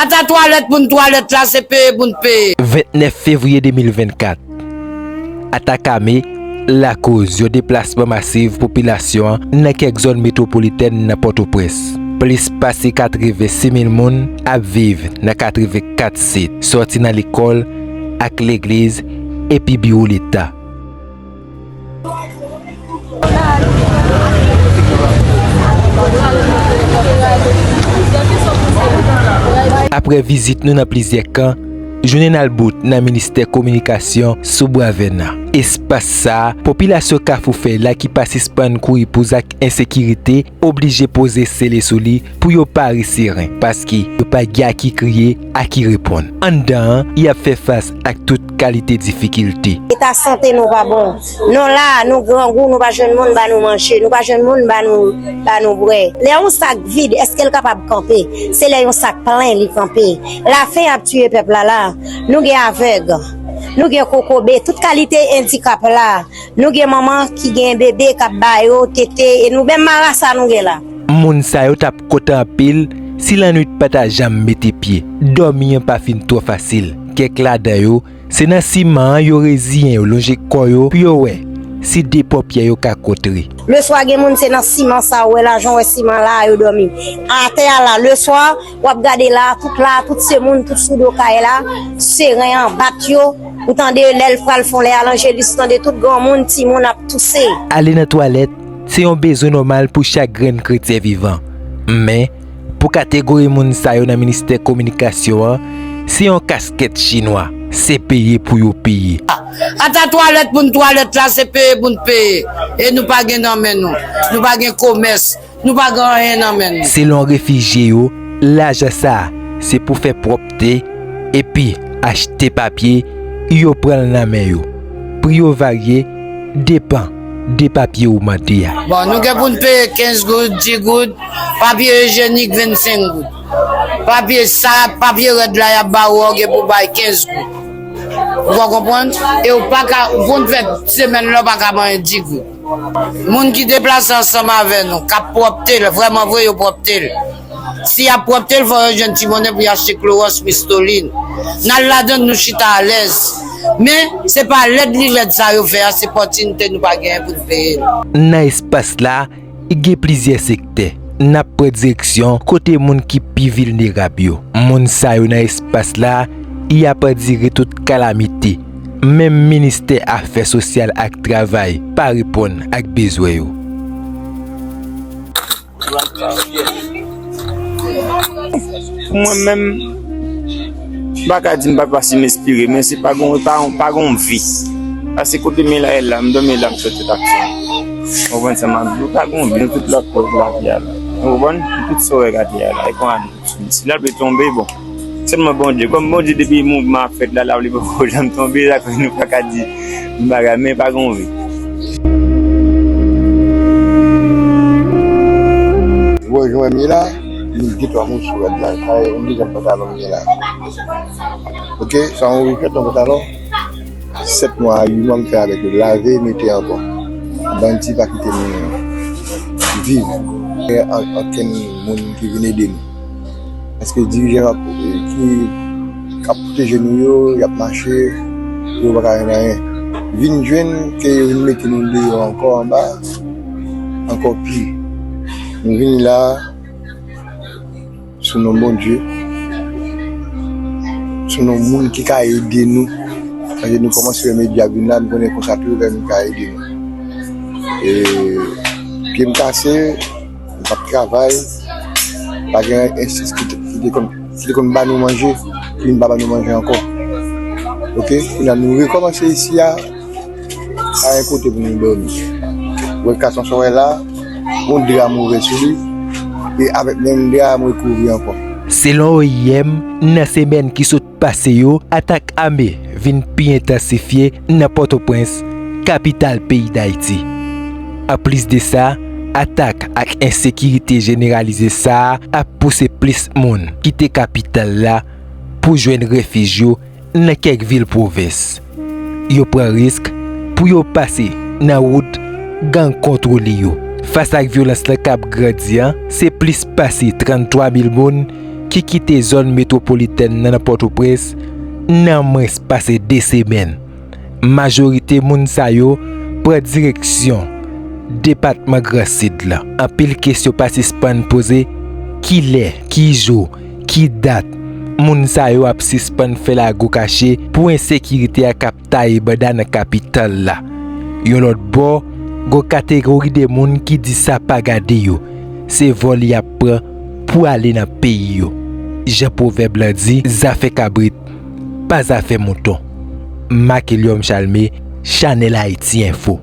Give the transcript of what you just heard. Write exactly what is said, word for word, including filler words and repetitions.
Ata twalèt pou n twalèt la, se peye pou n peye. Vennèf fevriye de mil vennkat, atak ame lakoz yon deplasman masiv popilasyon an nan kèk zòn metwopolitèn nan Pòtoprens. Plis pase katrevensis mil moun ap viv nan katrevenkat sit, sòti nan lekòl ak legliz epi biwo Leta. Apre vizit nou nan plizyè kan, jounen n al bout nan ministè kominikasyon sou Bwa Vè nan. Espas sa a, popilasyon Kafou Fèy la ki pa sispann kouri pou zak ensekirite, oblije poze sele sou li pou yo pare seren, paske yo pa gen a ki kriye, a ki reponn. Anndan an, y ap fè fas ak tout kalite difikilte. Eta sante nou pa bon. Nou la, nou grangou, nou pa jwenn moun ba nou manje, nou pa jwenn moun ba nou, ba nou bwè. Lè yon sak vid, èske l kapab kanpe? Se lè yon sak plen li kanpe. Lafen ap tiye pèp la la. Nou gen avèg, nou gen kokobe, tout kalite endikap la. Nou gen manman ki gen bebe k ap ba yo tete, e nou menm marasa nou gen la. Moun sa yo t ap kontan anpil si lannwit pa ta janm mete pye. Dòmi an pa fin twò fasil. Kèk ladan yo, se nan siman an yo reziyen yo lonje kò yo pou yo wè si de pòpyè yo ka kontre. Leswa, gen moun se nan siman sa, ou wè la, jan w wè siman la a, yo dòmi. Atè a la, leswa, w ap gade la, tout la, tout se moun, tout sou do kay la, seren an bat yo. Ou tande lè l pral fon lè a Lanjelis, ou tande tout granmoun, timoun ap touse. Ale nan twalèt, se yon bezwen nòmal pou chak grenn kretyen vivan. Men, pou kategori moun sa yo nan ministè kominikasyon an, se yon kaskèt chinwa, se peye pou yo peye. Ata twalèt pou n twalèt la, se peye pou n peye. E nou pa gen nan men nou. Nou pa gen komès. Nou pa gen anyen nan men nou. Selon refijye yo, lajan sa a se pou fè pwòpte epi achte papye, yo pran l nan men yo. Pri yo varye, depan de papye ou mande a. Bon, nou gen pou n peye kenz goud, dis goud, papye ijyenik vennsenk goud. Papye sa, papye rèd la y ap ba ou a, ou gen pou bay kenz goud. Ou konprann? E ou pa ka, ou konn fè semèn la, ou pa ka manyen dis goud. Moun ki deplase ansanm avè nou, k ap pwòpte l, vrèman vre, yo pwòpte l. Si y ap pwòpte l, fò yo jwenn ti monnen pou y achte klowòks, mistolin. N al ladan l, nou chita alèz. Men, se pa lèd li lèd sa yo fè a, se pòtinite nou pa genyen pou n peye l. Nan espas la, gen plizyè sektè. N ap pran direksyon kote moun ki pi vilnerab yo. Moun sa yo nan espas la, y ap andire tout kalamite. Menm ministè afè sosyal ak travay pa reponn ak bezwen yo. Pou mwen menm, m pa ka di m pa, pa si m enspire, men se pa gon, pa, pa gon vi. Paske kote m ye la, m dòmi la, m sòti taksi. Ou konprann sa m ap di w? Pa gon vi, nou tout la, la, la, la. Ou konprann? Nou tout sou règ atè a la. E kon ane, si l ap tonbe, bon. Sèlman Bondye. Kòm Bondye depi mouvman ap fèt la, l ap li poko janm tonbe, sa koz nou pa ka di bagay, men pa gon vi. Wè jan m ye la, m gen twa moun sou rad la. Sa e yon dezyèm pantalon m gen la. Ok, sa yon rechèt nan pantalon. Sèt mwa a uit mwa m fè avèk yo. Lave, mete ankò. Bandi pa kite m viv. Gen an-, ankenn moun ki vin ede nou. Paske dirijan k ap, ki, k ap pwoteje nou yo, y ap mache, yo pa ka jwenn anyen. Vin jwenn ke yo vin mete nou deyò ankò anba, ankò pi. Nou vin la, sou non Bondye, sou non moun ki ka ede nou. Paske nou kòmanse wè medya vin la, nou konnen konsa tou, lè nou ka ede nou. E, pye m kase, m p ap travay, pa gen enstititris ki te, ki te konn, ki te konn ba nou manje, ki vin pa ba nou manje ankò. Ok, kounye a nou rekòmanse isi a, pa gen kote pou nou dòmi. Wè kason sa w wè la, yon dra m ouvè sou li, e avèk menm dra a m rekouvri ankò. Selon O I M, nan semèn ki sot pase yo, atak ame vin pi entansifye nan Pòtoprens, kapital peyi Dayiti. Anplis de sa, atak ak ensekirite jeneralize sa a ap pouse plis moun kite kapital la pou jwenn refij yo nan kèk vil pwovens. Yo pran risk pou yo pase nan wout gang kontwole yo. Fas ak vyolans lan k ap grandi an, se plis pase tranntwa mil moun ki kite zòn metwopolitèn nan nan Pòtoprens nan mwens pase de semèn. Majorite moun sa yo pran direksyon depatman Gran Sid la. Anpil kesyon pa sispann poze, kilè, ki jou, ki dat moun sa yo ap sispann fè lago kache pou ensekirite a k ap taye banda nan kapital la. Yon lòt bò, gon kategori de moun ki di sa pa gade yo, se vòl y ap pran pou ale nan peyi yo. Jan pwovèb lan di, zafè kabrit pa zafè mouton. Makelyòm Chalme, Chanèl Ayiti Enfo.